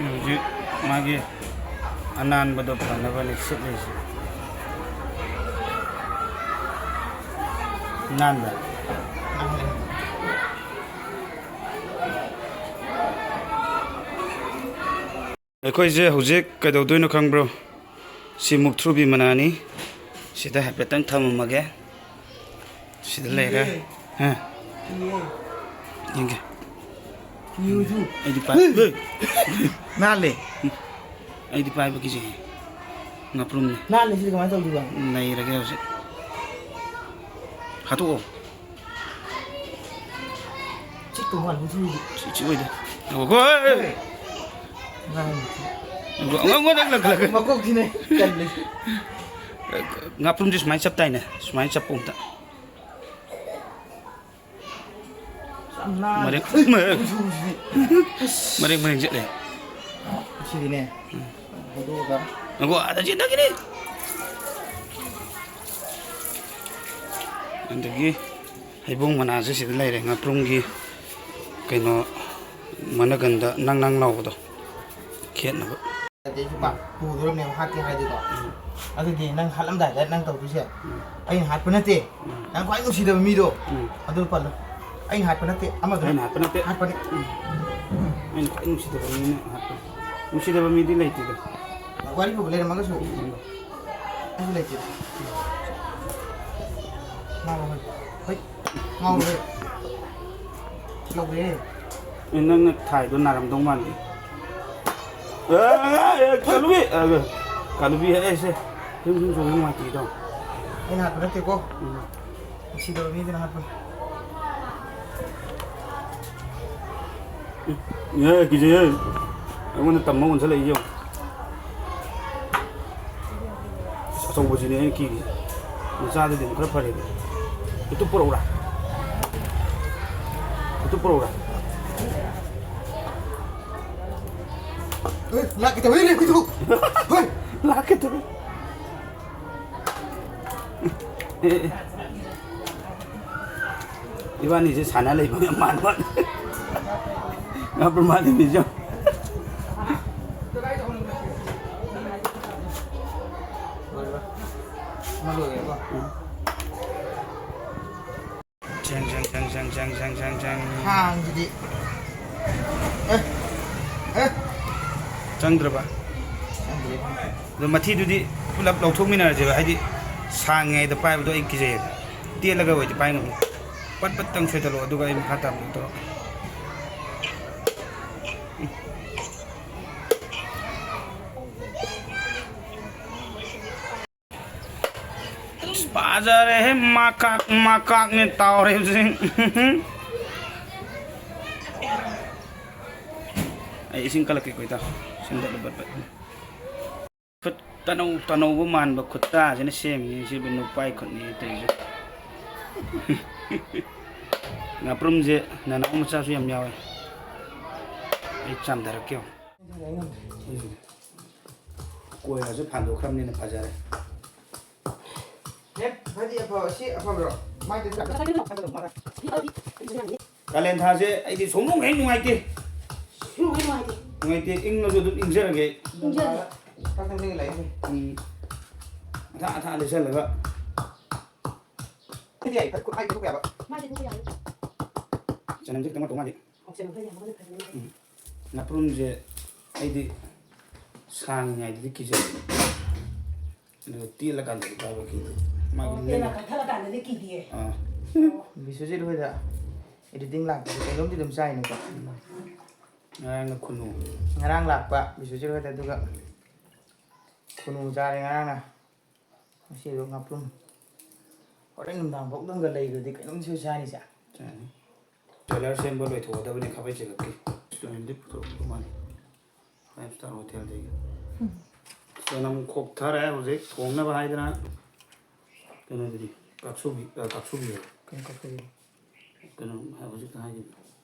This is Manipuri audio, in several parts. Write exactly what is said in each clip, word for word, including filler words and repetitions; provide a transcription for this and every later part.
ꯍꯧꯖꯤꯛ ꯃꯥꯒꯤ ꯑꯅꯥꯟꯕꯗꯣ ꯐꯅꯕꯅꯤ ꯁꯤꯠꯂꯤꯁꯦ꯫ ꯅꯥꯟꯕ꯫ ꯑꯩꯈꯣꯏꯁꯦ ꯍꯧꯖꯤꯛ ꯀꯩꯗꯧꯗꯣꯏꯅꯣ ꯈꯪꯕ꯭ꯔꯣ? ꯁꯤ ꯃꯨꯛꯊ꯭ꯔꯨꯕꯤ ꯃꯅꯥꯅꯤ꯫ ꯁꯤꯗ ꯍꯥꯏꯐꯦꯠꯇꯪ ꯊꯝꯃꯝꯃꯒꯦ꯫ ꯁꯤꯗ ꯂꯩꯔꯦ꯫ ꯍꯥ? ꯌꯦꯡꯒꯦ꯫ ꯑꯩꯗꯤ ꯄꯥꯏ-, ꯅꯥꯜꯂꯦ꯫ ꯑꯩꯗꯤ ꯄꯥꯏꯕ ꯀꯤꯖꯩ꯫ ꯉꯥꯄ꯭ꯔꯨꯝꯅꯤ꯫ ꯅꯥꯜꯂꯦ, ꯁꯤꯗꯤ ꯀꯃꯥꯏꯅ ꯇꯧꯗꯣꯏꯕ? ꯅꯩꯔꯒꯦ ꯍꯧꯖꯤꯛ꯫ ꯍꯥꯠꯇꯣꯛꯑꯣ꯫ ꯆꯤꯛꯇꯧ ꯃꯥꯜꯂꯤ, ꯃꯨꯛꯊ꯭ꯔꯨꯕꯤꯗꯤ꯫ ꯆꯤ-, ꯆꯤꯛꯑꯣꯏꯗ꯫ ꯉꯥꯏꯈꯣ, ꯍꯣꯏ, ꯍꯣꯏ, ꯍꯣꯏ꯫ ꯉꯥꯏ꯫ ꯉꯥꯏꯈꯣ, ꯑꯉꯥꯡꯕ ꯅꯪ ꯂꯪꯈꯠꯂꯛꯀꯅꯤ꯫ ꯃꯀꯣꯛꯁꯤꯅꯦ ꯀꯜꯂꯤꯁꯦ꯫ ꯉꯥꯄ꯭ꯔꯨꯝꯁꯦ ꯁꯨꯃꯥꯏꯅ ꯆꯞ ꯇꯥꯏꯅꯦ꯫ ꯁꯨꯃꯥꯏꯅ ꯆꯞꯄꯨ ꯑꯝꯇ꯫ ꯌꯥꯝ ꯅꯥꯜꯂꯦ꯫ ꯃꯔꯦꯡ-, ꯃꯨꯛꯊ꯭ꯔꯨꯕꯤꯁꯤꯗꯤ꯫ ꯃꯔꯦꯡ ꯃꯔꯦꯡ ꯆꯠꯂꯦ꯫ ꯁꯤꯗꯤꯅꯦ꯫ ꯎꯝ꯫ ꯍꯩꯗꯣꯛꯑꯒ꯫ ꯉꯥꯏꯈꯣ, ꯑꯥꯗ ꯆꯦꯟꯊꯈꯤꯅꯤ꯫ ꯑꯗꯒꯤ ꯍꯩꯕꯣꯡ ꯃꯅꯥꯁꯦ ꯁꯤꯗ ꯂꯩꯔꯦ, ꯉꯥꯄ꯭ꯔꯨꯝꯒꯤ ꯀꯩꯅꯣ ꯃꯅꯒꯟꯗ ꯅꯪ ꯅꯪ ꯂꯥꯎꯕꯗꯣ ꯈꯦꯠꯅꯕ꯫ ꯑꯗꯩ ꯑꯩꯁꯨ ꯄꯥꯛ ꯄꯨꯗꯣꯔꯕꯅꯦꯕ, ꯍꯥꯠꯀꯦ ꯍꯥꯏꯔꯗꯤꯀꯣ꯫ ꯎꯝ꯫ ꯑꯗꯨꯗꯤ ꯅꯪ ꯍꯥꯠꯂꯝꯗꯥꯏꯗ ꯅꯪ ꯇꯧꯗꯣꯏꯁꯦ, ꯎꯝ꯫ ꯑꯩꯅ ꯍꯥꯠꯄ ꯅꯠꯇꯦ, ꯎꯝ꯫ ꯅꯪ ꯈ꯭ꯋꯥꯏ ꯅꯨꯡꯁꯤꯗꯕ ꯃꯤꯗꯣ, ꯎꯝ꯫ ꯑꯗꯨ ꯄꯜꯂꯣ꯫ ꯑꯩꯅ ꯍꯥꯠꯄ ꯅꯠꯇꯦ, ꯑꯃꯗꯨꯅ ꯑꯩꯅ ꯍꯥꯠꯄ ꯅꯠꯇꯦ꯫ ꯍꯥꯠꯄꯅꯤ꯫ ꯎꯝ꯫ ꯑꯩꯅ ꯈ꯭ꯋꯥꯏ ꯅꯨꯡꯁꯤꯗꯕ ꯃꯤꯅ ꯍꯥꯠꯄꯅꯤ꯫ ꯅꯨꯡꯁꯤꯗꯕ ꯃꯤꯗꯤ ꯂꯩꯇꯦꯗ꯫ ꯋꯥꯔꯤ ꯐꯥꯎꯕ ꯂꯩꯔꯝꯃꯒꯁꯨ꯫ ꯎꯝ꯫ ꯑꯩꯁꯨ ꯂꯩꯇꯦ꯫ ꯉꯥꯎꯔꯦ꯫ ꯍꯣꯏ꯫ ꯉꯥꯎꯔꯦ꯫ ꯂꯧꯔꯦ꯫ ꯑꯦ, ꯅꯪꯅ ꯊꯥꯏꯗꯣ ꯅꯥꯔꯝꯗꯧ ꯃꯥꯜꯂꯤ꯫ ꯑꯦ, ꯑꯦ, ꯑꯦ, ꯀꯥꯂꯨꯕꯤ! ꯑꯦ, ꯀꯥꯂꯨꯕꯤ, ꯑꯦ, ꯁꯦ꯫ ꯁꯨꯝ, ꯁꯨꯝ ꯆꯣꯡꯕ ꯅꯨꯡꯉꯥꯏꯇꯦꯗꯣ꯫ ꯑꯩꯅ ꯍꯥꯠꯄ ꯅꯠꯇꯦꯀꯣ꯫ ꯎꯝ꯫ ꯅꯨꯡꯁꯤꯗꯕ ꯃꯤꯗꯨꯅ ꯍꯥꯠꯄꯅꯤ꯫ ꯑꯦ, ꯀꯤꯖꯩꯌꯦ꯫ ꯑꯩꯉꯣꯟꯗ ꯇꯝꯃ ꯑꯣꯟꯁꯤꯜꯂꯛꯏꯁꯦ ꯌꯦꯡꯉꯣ꯫ ꯑꯁ, ꯑꯆꯧꯕꯁꯤꯅꯦ ꯑꯩꯅ ꯀꯤꯔꯤꯁꯦ꯫ ꯃꯆꯥꯗꯨꯗꯤ ꯑꯃꯨꯛ ꯈꯔ ꯐꯔꯦꯕ꯫ ꯎꯇꯨꯞ ꯄꯨꯔꯛꯎꯔꯥ? ꯎꯇꯨꯞ ꯄꯨꯔꯛꯎꯔꯥ? ꯍꯣꯏ, ꯂꯥꯛꯀꯦ ꯇꯧꯋꯦ, ꯂꯦꯞꯈꯤꯗꯨ꯫ ꯍꯣꯏ꯫ ꯂꯥꯛꯀꯦ ꯇꯧꯋꯦ꯫ ꯑꯦ, ꯑꯦ꯫ ꯏꯕꯥꯅꯤꯁꯦ ꯁꯥꯟꯅ ꯂꯩꯕ ꯌꯥꯝ ꯃꯥꯟꯕ꯫ ꯉꯥꯄ꯭ꯔꯨꯝ ꯃꯥꯜꯂꯤ ꯃꯤꯁꯦ꯫ ꯑꯃ ꯂꯣꯏꯔꯦꯀꯣ꯫ ꯎꯝ꯫ ꯖꯦꯡ, ꯖꯦꯡ, ꯖꯦꯡ꯫ ꯈꯥꯡꯁꯤꯗꯤ꯫ ꯑꯦ, ꯑꯦ꯫ ꯆꯪꯗ꯭ꯔꯕ? ꯆꯪꯗ꯭ꯔꯦ꯫ ꯑꯗꯣ ꯃꯊꯤꯗꯨꯗꯤ ꯄꯨꯂꯞ ꯂꯧꯊꯣꯛꯃꯤꯟꯅꯔꯁꯦꯕ, ꯍꯥꯏꯗꯤ ꯁꯥꯡꯉꯤꯉꯩꯗ ꯄꯥꯏꯕꯗꯣ ꯑꯩ ꯀꯤꯖꯩꯌꯦꯕ꯫ ꯇꯦꯜꯂꯒ ꯑꯣꯏꯗꯤ ꯄꯥꯏ ꯉꯝꯃꯣꯏ꯫ ꯄꯠ ꯄꯠꯇꯪ ꯁꯣꯏꯗꯠꯂꯣ, ꯑꯗꯨꯒ ꯑꯩ ꯃꯈꯥ ꯇꯥꯕꯗꯣ ꯇꯧꯔꯛꯀꯦ꯫ ꯑꯁ, ꯐꯖꯔꯦꯍꯦ, ꯃꯀꯥꯛ, ꯃꯀꯥꯛꯅꯦ ꯇꯥꯎꯔꯦ ꯍꯧꯖꯤꯛ꯫ ꯑꯩ ꯏꯁꯤꯡ ꯀꯜꯂꯛꯀꯦꯀꯣ, ꯏꯇꯥꯎ꯫ ꯏꯁꯤꯡ ꯀꯜꯂ ꯕꯠ ꯕꯠ꯫ ꯈꯨꯠ ꯇꯅꯧ ꯇꯅꯧꯕ ꯃꯥꯟꯕ ꯈꯨꯠꯇꯥꯁꯤꯅ ꯁꯦꯝꯃꯤꯅꯦ ꯁꯤꯕꯨ, ꯅꯨꯄꯥꯒꯤ ꯈꯨꯠꯅꯦ ꯇꯧꯔꯤꯁꯦ꯫ ꯉꯥꯄ꯭ꯔꯨꯝꯁꯦ ꯅꯅꯥꯎ ꯃꯆꯥꯁꯨ ꯌꯥꯝ ꯌꯥꯎꯋꯦ꯫ ꯑꯩ ꯆꯥꯝꯊꯔꯛꯀꯦ ꯌꯦꯡꯉꯣ꯫ ꯀꯣꯏꯔꯁꯨ ꯐꯥꯟꯗꯣꯛꯈ꯭ꯔꯕꯅꯤꯅ ꯐꯖꯔꯦ꯫ ꯅꯦ, ꯐꯗꯤ ꯑꯐꯕ, ꯁꯤ ꯑꯐꯕ꯭ꯔꯣ? ꯃꯥꯏꯗꯤ ꯀꯥꯂꯦꯟ ꯊꯥꯁꯦ ꯑꯩꯗꯤ ꯁꯨꯡꯅꯨꯡ ꯍꯦꯛ ꯅꯨꯡꯉꯥꯏꯇꯦ꯫ ꯁꯨꯡꯅꯨꯡ ꯍꯦꯛ ꯅꯨꯡꯉꯥꯏꯇꯦ꯫ ꯅꯨꯡꯉꯥꯏꯇꯦ, ꯏꯪꯉꯁꯨ ꯑꯗꯨꯝ ꯏꯪꯖꯔꯒꯦ꯫ ꯏꯪꯖꯔꯒꯦ꯫ ꯈꯛꯇꯪꯗꯤ ꯂꯩꯅꯤ꯫ ꯎꯝ꯫ ꯑꯊꯥ ꯑꯊꯥ ꯂꯩꯁꯜꯂꯒ꯫ ꯁꯤꯗꯤ ꯌꯥꯏ, ꯈꯨꯠ ꯃꯥꯏ ꯇꯩꯊꯣꯛꯄ ꯌꯥꯕ꯫ ꯃꯥꯏ ꯇꯩꯊꯣꯛꯄ ꯌꯥꯕ꯫ ꯆꯅꯝꯁꯦ ꯈꯤꯇꯪ ꯋꯥꯠꯇꯧ ꯃꯥꯜꯂꯤ꯫ ꯑꯣ, ꯆꯅꯝ ꯈꯔ ꯌꯥꯝꯃꯒꯅ ꯐꯖꯅꯤ꯫ ꯎꯝ꯫ ꯉꯥꯄ꯭ꯔꯨꯝꯁꯦ ꯑꯩꯗꯤ ꯁꯥꯡꯉꯤꯉꯩꯗꯗꯤ ꯀꯤꯖꯩ꯫ ꯑꯗꯨꯒ ꯇꯦꯜꯂꯀꯥꯟꯗꯗꯤ ꯄꯥꯏꯕ ꯀꯤꯗꯦ꯫ ꯃꯥꯒꯤ ꯑꯣ, ꯂꯦꯡ- ꯇꯦꯜꯂ-, ꯀꯟꯊꯠꯂꯀꯥꯟꯗꯗꯤ ꯀꯤꯗꯤꯌꯦ꯫ ꯑꯥ꯫ ꯑꯣ꯫ ꯕꯤꯁ꯭ꯋꯖꯤꯠ ꯍꯣꯏꯗ editing ꯂꯥꯛꯄꯗ ꯀꯩꯅꯣꯝꯗꯤ ꯑꯗꯨꯝ ꯆꯥꯏꯅꯦꯀꯣ꯫ ꯉꯔꯥꯡꯅ ꯈꯨꯅꯨ꯫ ꯉꯔꯥꯡ ꯂꯥꯛꯄ ꯕꯤꯁ꯭ꯋꯖꯤꯠ ꯍꯣꯏꯗ, ꯑꯗꯨꯒ ꯈꯨꯅꯨ ꯆꯥꯔꯦ ꯉꯔꯥꯡꯅ꯫ ꯉꯁꯤꯗꯣ ꯉꯥꯄ꯭ꯔꯨꯝ꯫ ꯍꯣꯔꯦꯟ ꯅꯨꯡꯗꯥꯡ ꯐꯥꯎꯗꯪꯒ ꯂꯩꯈ꯭ꯔꯗꯤ ꯀꯩꯅꯣꯝ ꯁꯣꯏ ꯆꯥꯅꯤꯁꯦ꯫ ꯆꯥꯅꯤ꯫ Trailer ꯁꯦꯝꯕ ꯂꯣꯏꯊꯣꯛꯑꯗꯕꯅꯤ ꯈꯥꯕꯩ ꯆꯦꯒꯞꯀꯤ꯫ Restaurant ꯇꯒꯤ ꯄꯨꯊꯣꯔꯛꯄ ꯃꯥꯜꯂꯤ꯫ Five star hotel ꯗꯒꯤ꯫ ꯎꯝ꯫ ꯆꯅꯝ ꯈꯣꯛꯊꯔꯦ ꯍꯧꯖꯤꯛ ꯊꯣꯡꯅꯕ ꯍꯥꯏꯗꯅ꯫ ꯀꯩꯅꯣꯗꯨꯗꯤ ꯀꯥꯛꯁꯨꯕꯤ, ꯑ, ꯀꯥꯛꯁꯨꯕꯤ ꯍꯥꯏꯕ꯫ ꯀꯩꯅꯣ ꯀꯥꯛꯁꯨꯕꯤ? ꯀꯩꯅꯣ ꯍꯧꯖꯤꯛꯇ ꯍꯥꯏꯈꯤꯕꯗꯣ꯫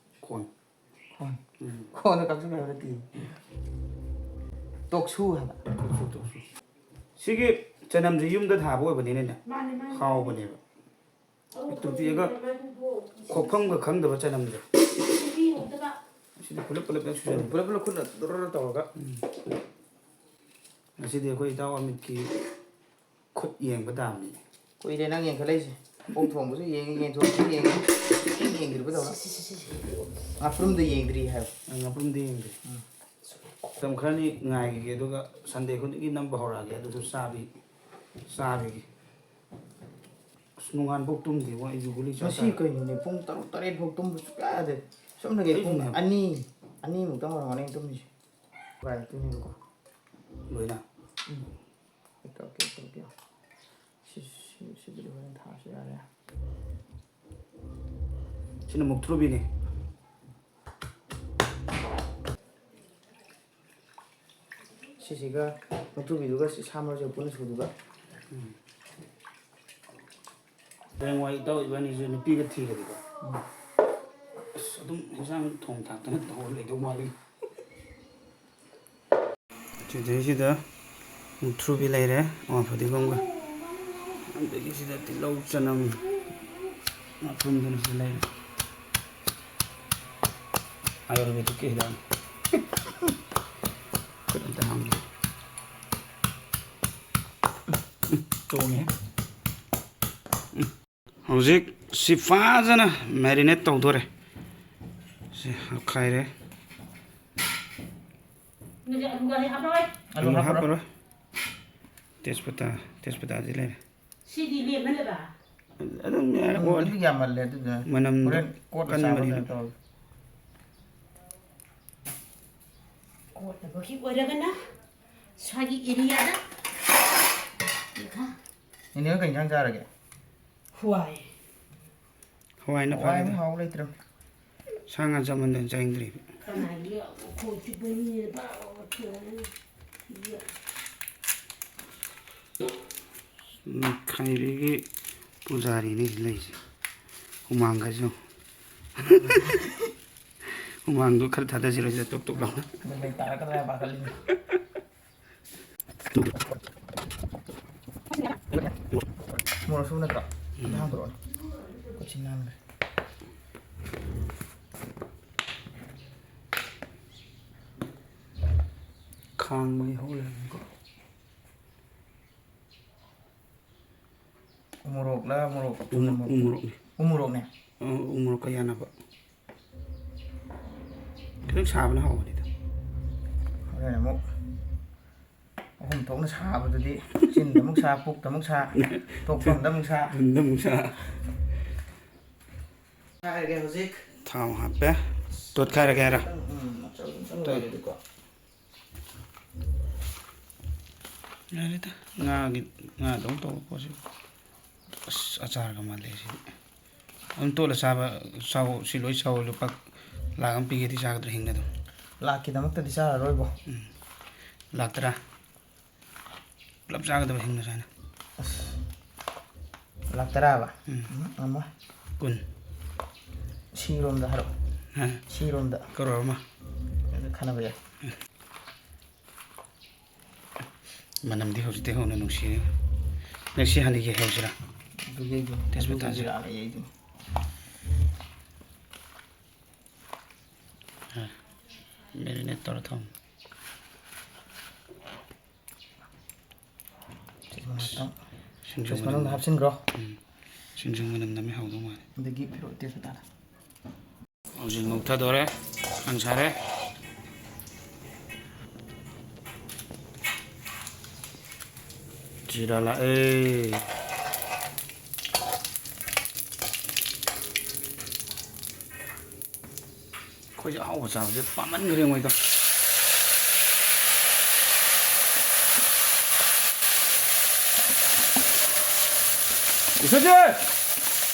ꯀꯣꯟ꯫ ꯀꯣꯟ꯫ ꯎꯝ꯫ ꯀꯣꯟꯗ ꯀꯥꯛꯁꯨꯕꯤ ꯍꯥꯏꯕ ꯅꯠꯇꯦ꯫ ꯇꯣꯛꯁꯨ ꯍꯥꯏꯕ꯫ ꯇꯣꯛꯁꯨ, ꯇꯣꯛꯁꯨ꯫ ꯁꯤꯒꯤ ꯆꯅꯝꯁꯦ ꯌꯨꯝꯗ ꯊꯥꯕ ꯑꯣꯏꯕꯅꯤꯅꯅꯦ, ꯃꯥꯅꯦ, ꯃꯥꯅꯦ꯫ ꯍꯥꯎꯕꯅꯦꯕ꯫ ꯄꯤꯛꯇ꯭ꯔꯨ ꯄꯤꯛꯑꯒ ꯈꯣꯛꯐꯝꯒ ꯈꯪꯗꯕ ꯆꯅꯝꯗꯣ꯫ ꯁꯤꯗꯤ ꯄꯨꯂꯞ ꯄꯨꯂꯞ ꯍꯦꯛ ꯁꯨꯖꯜꯂꯣ꯫ ꯄꯨꯂꯞ ꯄꯨꯂꯞ ꯈꯨꯠꯅ ꯗꯨꯔ ꯇꯧꯔꯒ꯫ ꯎꯝ꯫ ꯉꯁꯤꯗꯤ ꯑꯩꯈꯣꯏ ꯏꯇꯥꯎ ꯑꯃꯤꯠꯀꯤ ꯈꯨꯠ ꯌꯦꯡꯕ ꯇꯥꯕꯅꯤ꯫ ꯀꯨꯏꯔꯦ ꯅꯪ ꯌꯦꯡꯈꯠꯂꯛꯏꯁꯦ꯫ ꯑꯣꯛ ꯊꯣꯡꯕꯁꯨ ꯌꯦꯡꯉꯤ, ꯌꯦꯟ ꯊꯣꯡꯕꯁꯨ ꯌꯦꯡꯉꯤ꯫ ꯀꯩꯝ ꯌꯦꯡꯗ꯭ꯔꯤꯕꯗꯧꯅ꯫ ꯁꯤ, ꯁꯤ, ꯁꯤ, ꯁꯤ꯫ ꯉꯥꯄ꯭ꯔꯨꯝꯗ ꯌꯦꯡꯗ꯭ꯔꯤ ꯍꯥꯏꯕ꯫ ꯑꯩ ꯉꯥꯄ꯭ꯔꯨꯝꯗꯤ ꯌꯦꯡꯗ꯭ꯔꯤ꯫ ꯎꯝ꯫ ꯃꯇꯝ ꯈꯔꯅꯤ ꯉꯥꯏꯈꯤꯒꯦ, ꯑꯗꯨꯒ ꯁꯟꯗꯦ ꯈꯨꯗꯤꯡꯒꯤ ꯅꯝꯕ ꯍꯧꯔꯛꯑꯒꯦ꯫ ꯑꯗꯨꯁꯨ ꯆꯥꯕꯤ, ꯆꯥꯕꯤꯒꯤ꯫ ꯑꯁ, ꯅꯣꯡꯉꯥꯟꯕꯧ ꯇꯨꯝꯗꯦꯕꯣ, ꯑꯩꯁꯨ ꯒꯨꯂꯤ ꯆꯥ ꯉꯁꯤ ꯆꯥꯔ꯫ ꯀꯩꯅꯣꯅꯦ, ꯄꯨꯡ ꯇꯔꯨꯛ ꯇꯔꯦꯠ ꯐꯥꯎ ꯇꯨꯝꯕ ꯁꯨꯡꯌꯥ ꯌꯥꯗꯦ꯫ ꯁꯣꯝꯗꯒꯤ ꯄꯨꯡ ꯑꯩꯁꯨꯅꯦ꯫ ꯑꯅꯤ, ꯑꯅꯤꯃꯨꯛꯇꯪ ꯑꯣꯏꯔꯝꯒꯅꯤ ꯑꯩꯅ ꯇꯨꯝꯃꯤꯁꯦ꯫ ꯀꯥꯏ ꯇꯨꯝꯃꯤꯕꯀꯣ? ꯂꯣꯏꯅ꯫ ꯎꯝ꯫ ꯑꯩ ꯇꯧꯔꯛꯀꯦ, ꯑꯩ ꯇꯧꯔꯛꯀꯦ꯫ ꯁꯤ, ꯁꯤ, ꯁꯤꯕꯨꯗꯤ ꯍꯣꯔꯦꯟ ꯊꯥꯔꯁꯨ ꯌꯥꯔꯦ꯫ ꯁꯤꯅ ꯃꯨꯛꯊ꯭ꯔꯨꯕꯤꯅꯤ꯫ ꯁꯤꯁꯤꯒ ꯃꯨꯛꯊ꯭ꯔꯨꯕꯤꯗꯨꯒ ꯁꯤ ꯁꯥ ꯃꯔꯣꯏꯁꯤꯒ ꯄꯨꯟꯅ ꯁꯨꯗꯨꯒ꯫ ꯍꯌꯦꯡꯋꯥꯏ ꯏꯇꯥꯎ ꯏꯕꯥꯅꯤꯁꯨ ꯅꯨꯄꯤꯒ ꯊꯤꯔꯗꯤꯀꯣ꯫ ꯑꯁ, ꯑꯗꯨꯝ ꯏꯟꯁꯥꯡ ꯊꯣꯡ ꯊꯥꯛꯇꯅ ꯇꯧꯔ ꯂꯩꯗꯧ ꯃꯥꯜꯂꯤ꯫ ꯁꯤꯗꯩꯁꯤꯗ ꯃꯨꯛꯊ꯭ꯔꯨꯕꯤ ꯂꯩꯔꯦ, ꯑꯣ, ꯐꯗꯤꯒꯣꯝꯒ꯫ ꯑꯗꯒꯤ ꯁꯤꯗ ꯇꯤꯜꯍꯧ, ꯆꯅꯝ, ꯉꯥꯄ꯭ꯔꯨꯝꯗꯨꯅ ꯁꯤꯗ ꯂꯩꯔꯦ꯫ ꯑꯥꯌꯨꯔꯚꯦꯗꯤꯛꯀꯤ ꯍꯤꯗꯥꯛꯅꯤ꯫ ꯈꯨꯠ ꯑꯝꯇ ꯍꯥꯝꯒꯦ꯫ ꯆꯣꯡꯉꯦ꯫ ꯍꯧꯖꯤꯛ ꯁꯤ ꯐꯖꯅ marinate ꯇꯧꯗꯣꯔꯦ꯫ ꯁꯤ ꯍꯥꯞꯈꯥꯏꯔꯦ꯫ ꯑꯂꯨ ꯑꯂꯨ ꯍꯥꯞꯄꯔꯣꯏ꯫ ꯍꯥꯞꯄꯔꯣꯏ꯫ ꯇꯦꯖꯄꯇꯥ, ꯇꯦꯖꯄꯇꯥꯗꯤ ꯂꯩꯔꯦ꯫ ꯁꯤꯗꯤ ꯂꯦꯝꯃꯅꯦꯕ꯫ ꯑꯗꯨꯝ ꯌꯥꯔꯦ, ꯎꯝ, ꯑꯣꯜꯂꯦ꯫ ꯑꯗꯨ ꯌꯥꯝꯃꯜꯂꯦ ꯑꯗꯨꯗꯨꯅ꯫ ꯃꯅꯝꯗꯣ ꯍꯣꯔꯦꯟ ꯀꯣꯠꯄ ꯆꯥꯕ ꯀꯟꯕꯅꯤꯅ꯫ ꯀꯩꯅꯣ ꯇꯧꯔꯒꯦ꯫ ꯀꯣꯠꯅꯕꯒꯤ ꯑꯣꯏꯔꯒꯅ ꯁ꯭ꯋꯥꯏꯒꯤ area ꯗ꯫ ꯏꯅꯦ ꯍꯣꯏ ꯀꯩ ꯏꯟꯖꯥꯡ ꯆꯥꯔꯒꯦ? ꯍꯋꯥꯏ꯫ ꯍꯋꯥꯏꯅ ꯍꯋꯥꯏ ꯐꯔꯦꯗ꯫ ꯑꯃꯨꯛ ꯍꯥꯎ ꯂꯩꯇ꯭ꯔꯕ꯫ ꯁꯥ ꯉꯥ ꯆꯥꯃꯟꯗꯅ ꯆꯥꯅꯤꯡꯗ꯭ꯔꯦꯕ꯫ ꯀꯅꯥꯒꯤ ꯑꯩꯈꯣꯏ ꯆꯨꯞꯄꯅꯤꯅꯦ ꯕꯥ ꯊꯣꯡꯉꯦ꯫ ꯎꯝ, ꯈꯥꯏꯔꯤꯒꯤ ꯄꯨꯖꯥꯔꯤꯅꯤ ꯁꯤ ꯂꯩꯁꯦ꯫ ꯍꯨꯃꯥꯡꯒꯁꯨ꯫ ꯍꯨꯃꯥꯡꯗꯣ ꯈꯔ ꯊꯥꯗꯁꯤꯔꯣ ꯁꯤꯗ ꯇꯣꯞ ꯇꯣꯞ ꯂꯥꯎꯅ꯫ ꯑꯗꯨ ꯂꯩ ꯇꯥꯔꯛꯀꯗ꯭ꯔꯥ ꯍꯥꯏꯅ ꯄꯥꯈꯠꯂꯤꯅꯦ꯫ ꯃꯣꯔꯣꯛ ꯁꯨꯕ ꯅꯠꯇ꯭ꯔꯣ? ꯑꯝꯇ ꯍꯥꯡꯗꯣꯔꯛꯑꯣꯅꯦ꯫ ꯈꯨꯠꯁꯤ ꯅꯥꯟꯈ꯭ꯔꯦ꯫ ꯈꯥꯡ ꯃꯩ ꯍꯧ ꯂꯩꯔꯝꯃꯦꯀꯣ꯫ ꯎ ꯃꯣꯔꯣꯛꯂ, ꯃꯣꯔꯣꯛ ꯎ ꯃꯣ-, ꯎ ꯃꯣꯔꯣꯛꯅꯤ꯫ ꯎ ꯃꯣꯔꯣꯛꯅꯦ꯫ ꯑ, ꯎ ꯃꯣꯔꯣꯛꯀ ꯌꯥꯅꯕ꯫ ꯈꯤꯇꯪ ꯁꯥꯕꯅ ꯍꯥꯎꯕꯅꯤꯗ꯫ ꯍꯣꯔꯦꯟ ꯑꯃꯨꯛ ꯑꯍꯨꯝ ꯊꯣꯛꯅ ꯁꯥꯕꯗꯨꯗꯤ ꯆꯤꯟꯗ ꯑꯃꯨꯛ ꯁꯥ, ꯄꯨꯛꯇ ꯑꯃꯨꯛ ꯁꯥ, ꯇꯣꯛꯐꯝꯗ ꯑꯃꯨꯛ ꯁꯥ꯫ ꯄꯨꯟꯗ ꯑꯃꯨꯛ ꯁꯥ꯫ ꯍꯥꯏꯔꯒꯦ ꯍꯧꯖꯤꯛ꯫ ꯊꯥꯎ ꯍꯥꯞꯄꯦ꯫ ꯇꯣꯠꯈꯥꯏꯔꯒꯦ ꯍꯥꯏꯔꯣ? ꯎꯝ, ꯎꯝ, ꯑꯆꯧ-, ꯑꯆꯧ ꯇꯣꯠ-, ꯑꯣꯏꯔꯗꯤꯀꯣ꯫ ꯌꯥꯔꯦꯗ, ꯉꯥꯒꯤ, ꯉꯥꯗꯧ ꯇꯧꯕ ꯄꯣꯠꯁꯤ꯫ ꯑꯁ, ꯑꯆꯥꯔꯒ ꯃꯥꯜꯂꯦ ꯁꯤꯗꯤ꯫ ꯑꯗꯨꯝ ꯇꯣꯠꯂ ꯆꯥꯕ, ꯆꯥꯎ, ꯁꯤ ꯂꯣꯏ ꯆꯥꯎ, ꯂꯨꯄꯥ ꯂꯥꯛ ꯑꯃ ꯄꯤꯒꯦꯗꯤ ꯆꯥꯒꯗ꯭ꯔꯥ ꯍꯤꯡꯅ ꯑꯗꯨꯝ? ꯂꯥꯛꯀꯤꯗꯃꯛꯇꯗꯤ ꯆꯥꯔꯔꯣꯏꯕꯣ꯫ ꯎꯝ꯫ ꯂꯥꯛ ꯇꯔꯥ꯫ ꯄꯨꯂꯞ ꯆꯥꯒꯗꯕ ꯍꯤꯡꯅ ꯁꯨꯃꯥꯏꯅ꯫ ꯑꯁ꯫ ꯂꯥꯛ ꯇꯔꯥ ꯍꯥꯏꯕ? ꯎꯝ꯫ ꯎꯝ, ꯉꯝꯃꯣꯏ꯫ ꯀꯨꯟ꯫ ꯁꯤꯔꯣꯝꯗ ꯍꯥꯏꯔꯛꯑꯣ꯫ ꯍꯥ? ꯁꯤꯔꯣꯝꯗ꯫ ꯀꯔꯣꯔ ꯑꯃ꯫ ꯑꯗꯨ ꯈꯟꯅꯕ ꯌꯥꯏ꯫ ꯃꯅꯝꯗꯤ ꯍꯧꯖꯤꯛꯇꯩ ꯍꯧꯅ ꯅꯨꯡꯁꯤꯔꯦ꯫ ꯅꯪ ꯁꯤ ꯍꯥꯟꯅ ꯌꯩꯍꯧꯁꯤꯔꯥ? ꯑꯗꯨ ꯌꯩꯗꯣꯏꯅꯤ꯫ ꯇꯦꯖꯄꯇꯥꯁꯦ꯫ ꯑꯗꯨꯒ ꯖꯤꯔꯥ ꯂꯩ ꯌꯩꯗꯣꯏꯅꯤ꯫ ꯑ, marinate ꯇꯧꯔ ꯊꯝꯃꯨ꯫ ꯁꯤ ꯃꯅꯥꯛꯇ ꯁꯤꯡꯖꯨ ꯐ꯭ꯔꯤꯖ ꯃꯅꯝ ꯃꯅꯨꯡꯗ ꯅꯝ-, ꯍꯥꯞꯆꯤꯟꯈ꯭ꯔꯣ꯫ ꯎꯝ꯫ ꯁꯤꯡꯖꯨ ꯃꯅꯝ ꯅꯝꯃꯦ, ꯍꯥꯎꯗꯧ ꯃꯥꯜꯂꯦ꯫ ꯑꯗꯒꯤ ꯐꯤꯔꯣ ꯇꯦꯁ ꯇꯥꯔꯦ꯫ ꯍꯧꯖꯤꯛ ꯉꯧꯊꯗꯣꯔꯦ꯫ ꯁꯪ ꯁꯥꯔꯦ꯫ ꯖꯤꯔꯥ ꯂꯥꯛꯑꯦ꯫ ꯑꯩꯈꯣꯏꯁꯦ ꯑꯍꯥꯎꯕ ꯆꯥꯕꯁꯦ ꯄꯥꯝꯃꯟꯈ꯭ꯔꯦ ꯃꯣꯏꯗꯣ꯫ ꯏꯁꯣꯔꯖꯤ!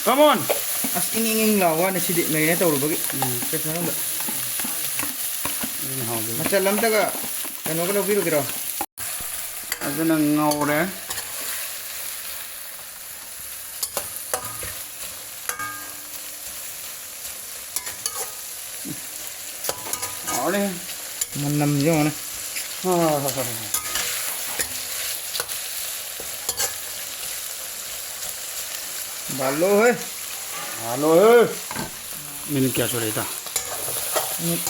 Come on! ꯑꯁ, ꯏꯪ ꯏꯪ ꯏꯪ ꯂꯥꯎꯕ ꯋꯥꯅꯤ ꯁꯤꯗꯤ, marinate ꯇꯧꯔꯨꯕꯒꯤ꯫ ꯎꯝ꯫ ꯐ꯭ꯔꯤꯖ ꯃꯅꯨꯡꯗ꯫ ꯑꯗꯨꯅ ꯍꯥꯎꯗꯣꯏꯅꯤ꯫ ꯃꯆꯜ ꯑꯝꯇꯒ ꯀꯩꯅꯣꯒ ꯂꯧꯕꯤꯔꯨꯒꯦꯔꯣ? ꯑꯗꯨꯅ ꯉꯧꯔꯦ꯫ ꯍꯥꯎꯔꯦ꯫ ꯃꯅꯝꯁꯦ ꯌꯦꯡꯉꯨꯅꯦ꯫ ꯍꯣꯏ, ꯍꯣꯏ, ꯍꯣꯏ, ꯍꯣꯏ꯫ ꯕꯥꯂꯣ ꯍꯦ꯫ ꯕꯥꯂꯣ ꯍꯦ꯫ ꯃꯤꯅꯤꯠ ꯀꯌꯥ ꯁꯨꯔꯦ, ꯏꯇꯥꯎ? ꯃꯤꯅꯤꯠ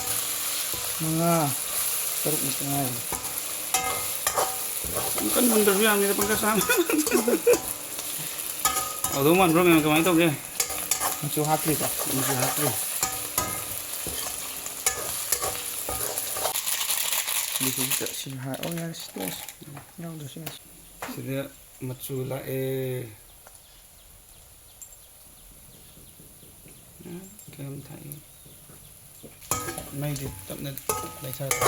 ꯃꯉꯥ, ꯇꯔꯨꯛ ꯃꯨꯛꯇ ꯉꯥꯏꯔꯤ꯫ ꯌꯥꯝ ꯀꯟꯅ ꯃꯨꯟꯗ꯭ꯔꯁꯨ ꯌꯥꯝꯅꯤꯗ, ꯄꯪꯆꯥ ꯆꯥꯕ꯫ ꯍꯥꯎꯗꯧ ꯃꯥꯟꯕ꯭ꯔꯣ, ꯃꯌꯥꯝ? ꯀꯃꯥꯏꯅ ꯇꯧꯒꯦ? ꯃꯆꯨ ꯍꯥꯞꯇ꯭ꯔꯤꯀꯣ? ꯃꯆꯨ ꯍꯥꯞꯇ꯭ꯔꯤ꯫ ꯑꯗꯨꯁꯨ ꯁꯤ ꯍꯥꯏ-, ꯑꯣ, ꯌꯥꯔꯦ, ꯁꯤ ꯇꯣꯛꯑꯁꯤ꯫ ꯌꯥꯎꯗ꯭ꯔꯁꯨ ꯌꯥꯔꯦ꯫ ꯁꯤꯗ ꯃꯆꯨ ꯂꯥꯛꯑꯦ꯫ ꯎꯝ, ꯀꯩꯅꯣꯝ ꯊꯥꯛꯏ꯫ ꯃꯩꯗꯤ ꯇꯞꯅ ꯂꯩꯊꯔꯣ꯫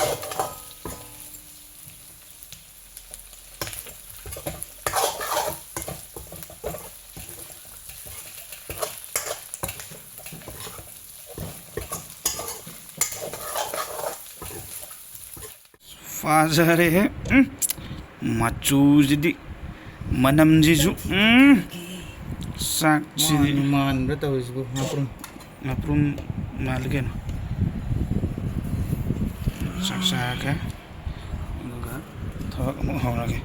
ꯐꯖꯔꯦꯍꯦ꯫ ꯎꯝ꯫ ꯃꯆꯨꯁꯤꯗꯤ, ꯃꯅꯝꯁꯤꯁꯨ, ꯎꯝ꯫ ꯆꯥꯛꯁꯤꯗꯤ ꯃꯥꯟꯕ꯭ꯔꯥ ꯇꯧꯔꯤꯁꯤꯕꯨ? ꯉꯥꯄ꯭ꯔꯨꯝ꯫ ꯉꯥꯄ꯭ꯔꯨꯝ ꯃꯥꯜꯂꯤ ꯀꯩꯅꯣ꯫ ꯆꯥꯛ ꯆꯥꯔꯒꯦ꯫ ꯑꯗꯨꯒ ꯊꯕꯛ ꯑꯃꯨꯛ ꯍꯧꯔꯒꯦ꯫